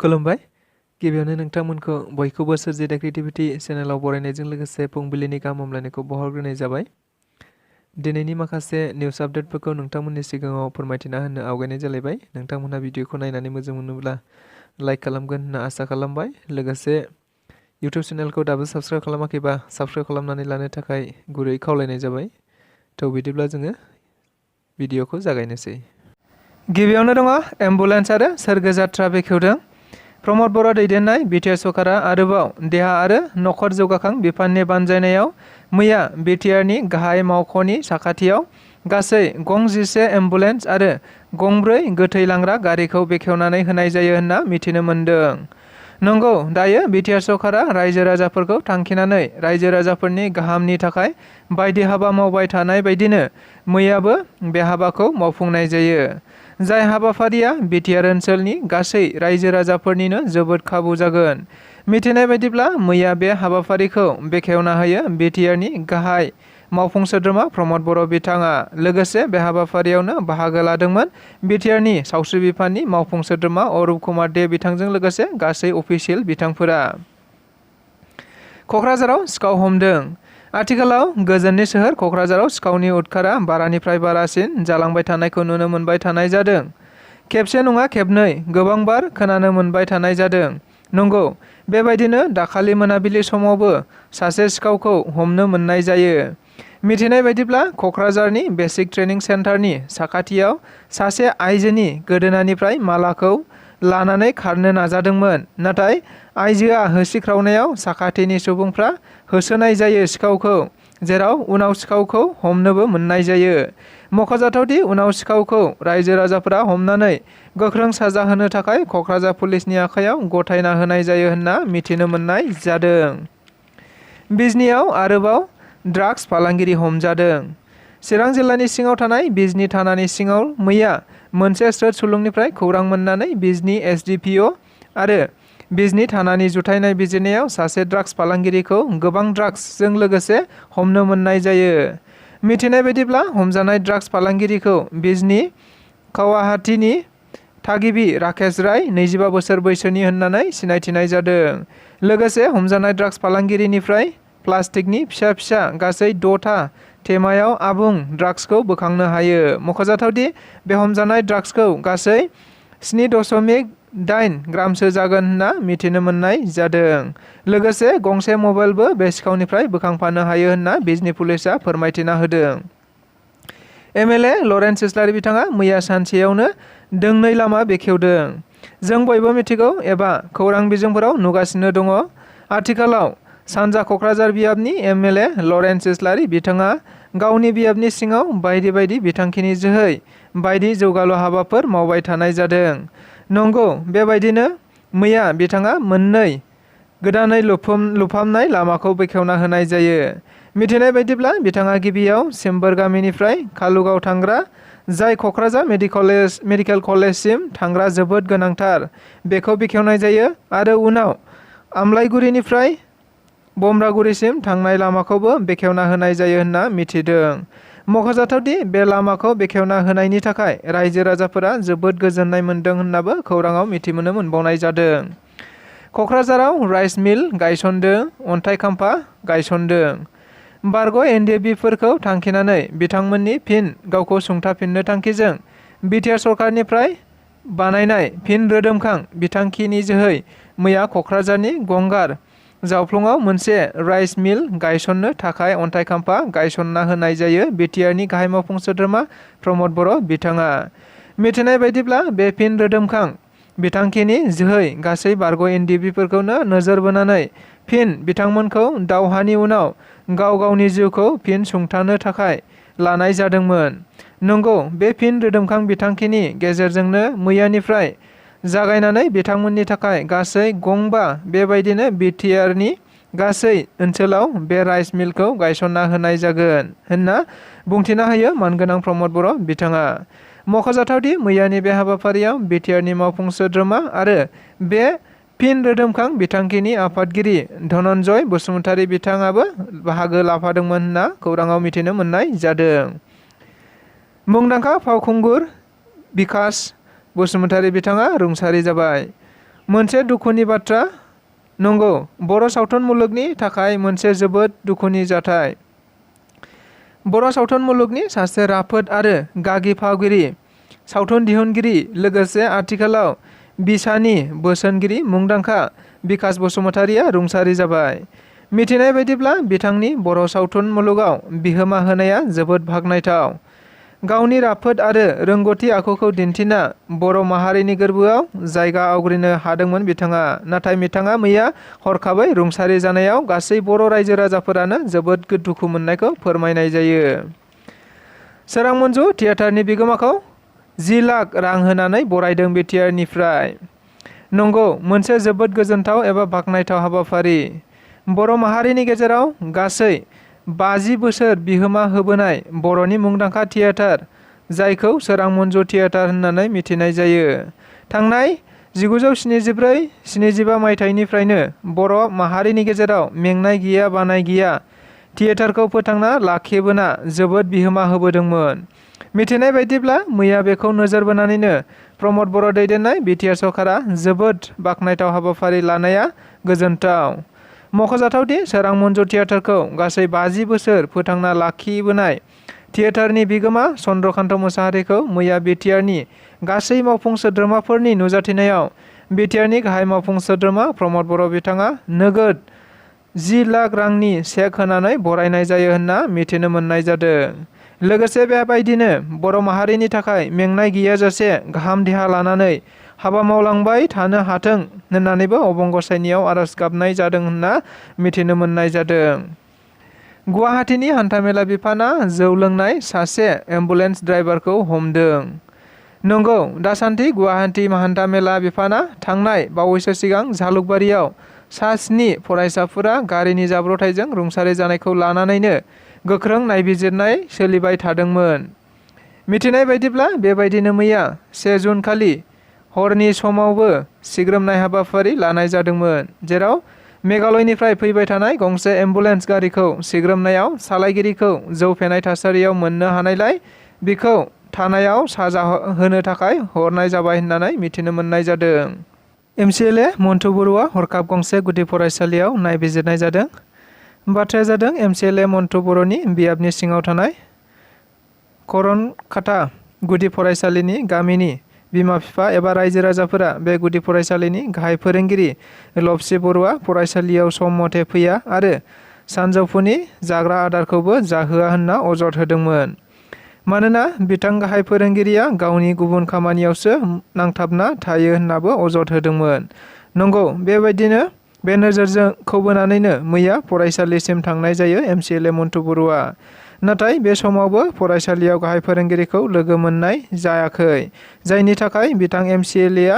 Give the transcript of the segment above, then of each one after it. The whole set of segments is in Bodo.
खुलुमबाय गिबियावनो नोंथांमोनखौ बयखौबो सोरजिदा क्रिएटिभिटी चेनेलाव बरायनायजों लोगोसे फुंबिलिनि गाहाम हामलायनायखौ बावहरग्रोनाय जाबाय। दिनैनि माखासे निउस आपडेटफोरखौ नोंथांमोननि सिगाङाव फोरमायथिना होनो आवगायनाय जालायबाय। नोंथांमोनहा भिडिअखौ नायनानै मोजां मोनोब्ला लाइक खालामगोन होनना आसा खालामबाय। लोगोसे इउटिउब चेनेलखौ दाबो साबस्क्राइब खालामाखैबा साबस्क्राइब खालामनानै लानो थाखाय गुरै खावलायनाय जाबाय। थ' बिदिब्ला जोङो भिडिअखौ जागायनोसै। गिबियावनो दङ एम्बुलेन्स आरो सोरगोजात्रा बेखेवदों। प्रमद बर' दैदेननाय बिटिआर सरकारा आरोबाव देहा आरो नखर जौगाखां बिफाननि बानजायनायाव मैया बिटिआरनि गाहाय मावख'नि साखाथियाव गासै गं 11 एम्बुलेन्स आरो गंब्रै गोथै लांग्रा गारिखौ बेखेवनानै होनाय जायो होनना मिथिनो मोन्दों। नंगौ, दायो बिटिआर सरकारा रायजो राजाफोरखौ थांखिनानै रायजो राजाफोरनि गाहामनि थाखाय बायदि हाबा मावबाय थानाय बायदिनो मैयाबो बे हाबाखौ मावफुंनाय जायो। जाय हाबाफारिया बिटिआर ओनसोलनि गासै रायजो राजाफोरनिनो जोबोद खाबु जागोन। मिथिनाय बायदिब्ला मैया बे हाबाफारिखौ बेखेवना होयो बिटिआरनि गाहाय मावफुं सोद्रोमा प्रमद बर' बिथाङा। लोगोसे बे हाबाफारियावनो बाहागो लादोंमोन बिटिआरनि सावस्रि बिफाननि मावफुं सोद्रोमा अरुप कुमार दे बिथांजों लोगोसे गासै अफिसियेल बिथांफोरा। क'क्राझाराव सिखाव हमदों। आथिखालाव गोजोननि सोहोर क'क्राझाराव सिखावनि उदखारा बारानिफ्राय बारासिन जालांबाय थानायखौ नुनो मोनबाय थानाय जादों। खेबसे नङा खेबनै गोबांबार खोनानो मोनबाय थानाय जादों। नंगौ, बेबायदिनो दाखालि मोनाबिलि समावबो सासे सिखावखौ हमनो मोननाय जायो। मिथिनाय बायदिब्ला क'क्राझारनि बेसिक ट्रेनिं सेन्टारनि साखाथियाव सासे आइजोनि गोदोनानिफ्राय मालाखौ लानानै खारनो नाजादोंमोन। नाथाय आइजोआ होसिख्रावनायाव साखाथिनि सुबुंफ्रा होसोनाय जायो सिखावखौ, जेराव उनाव सिखावखौ हमनोबो मोननाय जायो। मख'जाथावदि उनाव सिखावखौ रायजो राजाफोरा हमनानै गोख्रों साजा होनो थाखाय क'क्राझार पुलिसनि आखायाव गथायना होनाय जायो होनना मिथिनो मोननाय जादों। बिजनीआव आरोबाव ड्राग्स फालांगिरि हमजादों। चिरां जिल्लानि सिङाव थानाय बिजनी थानानि सिङाव मैया मोनसे स्रोद सुलुंनिफ्राय खौरां मोननानै बिजनी एसडिपिअ आरो बिजनी थानानि जुथाइ नायबिजिरनायाव सासे ड्राग्स फालांगिरिखौ गोबां ड्राग्सजों लोगोसे हमनो मोननाय जायो। मिथिनाय बायदिब्ला हमजानाय ड्राग्स फालांगिरिखौ बिजनी कावाहाटीनि थागिबि राकेश राय 25 बोसोर बैसोनि होननानै सिनायथिनाय जादों। लोगोसे हमजानाय ड्राग्स फालांगिरिनिफ्राय प्लास्टिकनि फिसा फिसा गासै 6था थेमायाव आबुं ड्राग्सखौ बोखांनो हायो। मख'जाथावदि बे हमजानाय ड्राग्सखौ गासै 7.8 ग्रामसो जागोन होनना मिथिनो मोननाय जादों। लोगोसे गंसे मबाइलबो बे सिखावनिफ्राय बोखांफानो हायो होनना बिजनी पुलिसआ फोरमायथिना होदों। एमएलए लरेन्स इस्लारि बिथाङा मैया सानसेयावनो दोंनै लामा बेखेवदों। जों बयबो मिथिगौ एबा खौरां बिजोंफोराव नुगासिनो दङ। आथिखालाव सानजा क'क्राझार बियाबनि एमएलए लरेन्स इस्लारि बिथाङा गावनि बियाबनि सिङाव बायदि बायदि बिथांखिनि जोहै बायदि जौगालु हाबाफोर मावबाय थानाय जादों। नंगौ, बेबायदिनो मैया बिथाङा मोननै गोदानै लुफामनाय लामाखौ बेखेवना होनाय जायो। मिथिनाय बायदिब्ला बिथाङा गिबियाव सिम्बोर गामिनिफ्राय कालुगाव थांग्रा, जाय क'क्राझार मेडिकेल कलेजसिम थांग्रा जोबोद गोनांथार, बेखौ बेखेवनाय जायो आरो उनाव आमलाइगुरिनिफ्राय बमब्रागुरिसिम थांनाय लामाखौबो बेखेवना होनाय जायो होनना मिथिदों। मख'जाथावदि बे लामाखौ बेखेवना होनायनि थाखाय रायजो राजाफोरा जोबोद गोजोननाय मोन्दों होननाबो खौराङाव मिथिनो मोनबावनाय जादों। क'क्राझाराव राइस मिल गायसनदों, अन्थाइ खाम्फा गायसनदों। बारग' एनडिएफबिफोरखौ थांखिनानै बिथांमोननि फिन गावखौ सुंथाफिननो थांखिजों बिटिआर सरकारनिफ्राय बानायनाय फिन रोदोमखां बिथांखिनि जोहै मैया क'क्राझारनि गंगार जावफ्लंआव मोनसे राइस मिल गायसननो थाखाय अन्थाइ खाम्फा गायसनना होनाय जायो बिटिआरनि गाहाय मावफुं सोद्रोमा प्रमद बर' बिथाङा। मिथिनाय बायदिब्ला बे फिन रोदोमखां बिथांखिनि जोहै गासै बारग' एनडिएफबिफोरखौनो नोजोर बोनानै फिन बिथांमोनखौ दावहानि उनाव गाव गावनि जिउखौ फिन सुंथानो थाखाय लानाय जादोंमोन। नंगौ, बे फिन रोदोमखां बिथांखिनि गेजेरजोंनो मैयानिफ्राय जागायनानै बिथांमोननि थाखाय गासै गंबा बेबायदिनो बिटिआरनि गासै ओनसोलाव बे राइस मिलखौ गायसनना होनाय जागोन होनना बुंथिना होयो मानगोनां प्रमद बर' बिथाङा। मख'जाथावदि मैयानि बे हाबाफारियाव बिटिआरनि मावफुं सोद्रोमा आरो बे फिन रोदोमखां बिथांखिनि आफादगिरि धनन्जय बसुमतारी बिथाङाबो बाहागो लाफादोंमोन होनना खौराङाव मिथिनो मोननाय जादों। मुंदांखा फावखुंगुर बिकास बसुमतारी बिथाङा रुंसारि जाबाय। मोनसे दुखुनि बाथ्रा। नंगौ, बर' सावथुन मुलुगनि थाखाय मोनसे जोबोद दुखुनि जाथाय। बर' सावथुन मुलुगनि सासे राफोद आरो गागि फावगिरि, सावथुन दिहुनगिरि, लोगोसे आथिखालाव बिसानि बोसोनगिरि मुंदांखा बिकास बसुमतारिया रुंसारि जाबाय। मिथिनाय बायदिब्ला बिथांनि बर' सावथुन मुलुगाव बिहोमा होनाया जोबोद बाखनायथाव। गावनि राफोद आरो रोंग'थि आखुखौ दिन्थिना बर' माहारिनि गोरबोआव जायगा आवग्रिनो हादोंमोन बिथाङा। नाथाय बिथाङा मैया हरखाबै रुंसारि जानायाव गासै बर' रायजो राजाफोरानो जोबोद दुखु मोननायखौ फोरमायनाय जायो। सोरां मन्जु थियेटारनि बिगोमाखौ 10 लाख रां होनानै बरायदों बिटिआरनिफ्राय। नंगौ, मोनसे जोबोद गोजोनथाव एबा बाखनायथाव हाबाफारि। बर' माहारिनि गेजेराव गासै 50 बोसोर बिहोमा होबोनाय बर'नि मुंदांखा थियेटार, जायखौ सोरां मन्जु थियेटार होननानै मिथिनाय जायो, थांनाय 1974-75 मायथाइनिफ्रायनो बर' माहारिनि गेजेराव मेंनाय गैया बानाय गैया थियेटारखौ फोथांना लाखिबोना जोबोद बिहोमा होबोदोंमोन। मिथिनाय बायदिब्ला मैया बेखौ नोजोर बोनानैनो प्रमद बर' दैदेननाय बिटिआर सरकारा जोबोद बाखनायथाव हाबाफारि लानाया गोजोनथाव। मख'जाथावदि सोरां मन्जु थियेटारखौ गासै 50 बोसोर फोथांना लाखिबोनाय थियेटारनि बिगोमा चन्द्रकान्त मोसाहारिखौ मैया बिटिआरनि गासै मावफुं सोद्रोमाफोरनि नुजाथिनायाव बिटिआरनि गाहाय मावफुं सोद्रोमा प्रमद बर' बिथाङा नोगोद 10 लाख रांनि चेक होनानै बरायनाय जायो होनना मिथिनो मोननाय जादों। लोगोसे बेबायदिनो बर' माहारिनि थाखाय मेंनाय गैयाजासे गाहाम देहा लानानै हाबा मावलांबाय थानो हाथों होननानैबो अबं गसाइनियाव आरज गाबनाय जादों होनना मिथिनो मोननाय जादों। गुवाहाटीनि हान्थामेला बिफाना जौ लोंनाय सासे एम्बुलेन्स ड्राइभारखौ हमदों। नंगौ, दासान्दि गुवाहाटी हान्थामेला बिफाना थांनाय बावैसो सिगां झालुकबारियाव सा 7 फरायसाफोरा गारिनि जाब्रबथायजों रुंसारि जानायखौ लानानैनो गोख्रों नायबिजिरनाय सोलिबाय थादोंमोन। मिथिनाय बायदिब्ला बेबायदिनो मैया 1 जुन खालि हरनि समावबो सिग्रोमनाय हाबाफारि लानाय जादोंमोन, जेराव मेघालयनिफ्राय फैबाय थानाय गंसे एम्बुलेन्स गारिखौ सिग्रोमनायाव सालायगिरिखौ जौ फेनाय थासारियाव मोननो हानायलाय बिखौ थानायाव साजा होनो थाखाय हरनाय जाबाय होननानै मिथिनो मोननाय जादों। एमसिएलए मन्टु बरुवा हरखाब गंसे गुदि फरायसालियाव नायबिजिरनाय जादों। बाथ्राया जादों एमसिएलए मन्टु बर'नि बियाबनि सिङाव थानाय करनखाथा गुदि फरायसालिनि गामिनि बिमा-बिफा एबा रायजो राजाफोरा बे गुदि फरायसालिनि गाहाय फोरोंगिरि लपसि बरुवा फरायसालियाव सम मथे फैया आरो सानजौफुनि जाग्रा आदारखौबो जाहोआ होनना अजद होदोंमोन। मानोना बिथां गाहाय फोरोंगिरिया गावनि गुबुन खामानियावसो नांथाबना थायो होननाबो अजद होदोंमोन। नंगौ, बेबायदिनो बे नोजोरखौ बोनानैनो मैया फरायसालिसिम थांनाय जायो एमसिएलए मन्टु बरुवा। नाथाय बे समावबो फरायसालियाव गाहाय फोरोंगिरिखौ लोगो मोननाय जायाखै, जायनि थाखाय बिथां एमसिएलएआ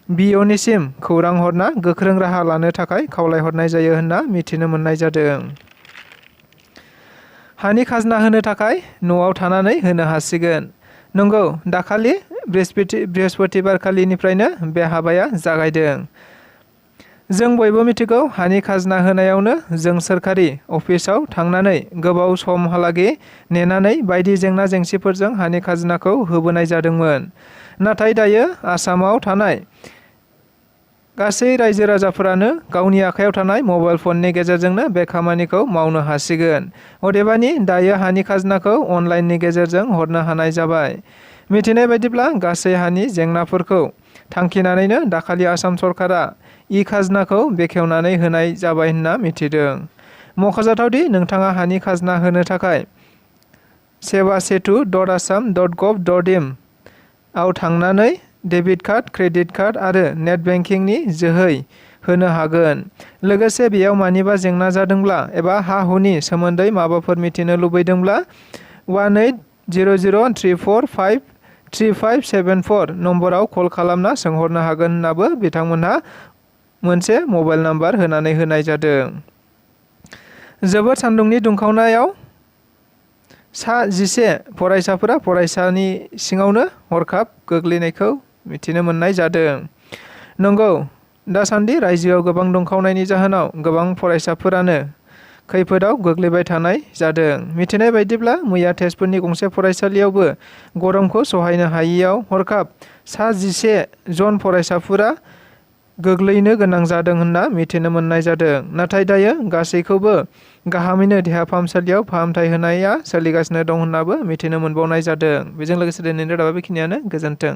बिअनिसिम खौरां हरना गोख्रों राहा लानो थाखाय खावलायहरनाय जायो होनना मिथिनो मोननाय जादों। हानि खाजोना होनो थाखाय न'आव थानानै होनो हासिगोन। नंगौ, दाखालि बृहस्पतिबारखालिनिफ्रायनो बे हाबाया जागायदों। जों बयबो मिथिगौ, हानि खाजोना होनायावनो जों सोरखारि अफिसाव थांनानै गोबाव समहालागै नेनानै बायदि जेंना जेंसिफोरजों हानि खाजोनाखौ होबोनाय जादोंमोन। नाथाय दायो आसामाव थानाय गासै रायजो राजाफोरानो गावनि आखायाव थानाय मबाइल फननि गेजेरजोंनो बे खामानिखौ मावनो हासिगोन। अदेबानि दायो हानि खाजोनाखौ अनलाइननि गेजेरजों हरनो हानाय जाबाय। मिथिनाय बायदिब्ला गासै हानि जेंनाफोरखौ थांखिनानैनो दाखालि आसाम सरकारा इ-खाजोनाखौ बेखेवनानै होनाय जाबाय होनना मिथिदों। मख'जाथावदि नोंथाङा हानि खाजोना होनो थाखाय sevasetu.assam.gov.in आव थांनानै डेबिट कार्ड, क्रेडिट कार्ड आरो नेट बेंकिंनि जोहै होनो हागोन। लोगोसे बेयाव मानिबा जेंना जादोंब्ला एबा हा-हुनि सोमोन्दै माबाफोर मिथिनो लुबैदोंब्ला 180034535574 नम्बराव कल खालामना सोंहरनो हागोन होननाबो बिथांमोनहा मोनसे मबाइल नाम्बार होनानै होनाय जादों। जोबोद सान्दुंनि दुंखावनायाव सा 11 फरायसाफोरा फरायसानि सिङावनो हरखाब गोग्लैनायखौ मिथिनो मोननाय जादों। नंगौ, दासान्दि रायजोआव गोबां दुंखावनायनि जाहोनाव गोबां फरायसाफोरानो खैफोदाव गोग्लैबाय थानाय जादों। मिथिनाय बायदिब्ला मैया तेजपुरनि गंसे फरायसालियावबो गरमखौ सहायनो हायियाव हरखाब सा 11 जन फरायसाफोरा गोग्लैनो गोनां जादों होनना मिथिनो मोननाय जादों। नाथाय दायो गासैखौबो गाहामैनो देहा फाहामसालियाव फाहामथाय होनाया सोलिगासिनो दं होननाबो मिथिनो मोनबावनाय जादों। बेजों लोगोसे दिनैनि रादाबा बेखिनियानो। गोजोन्थों।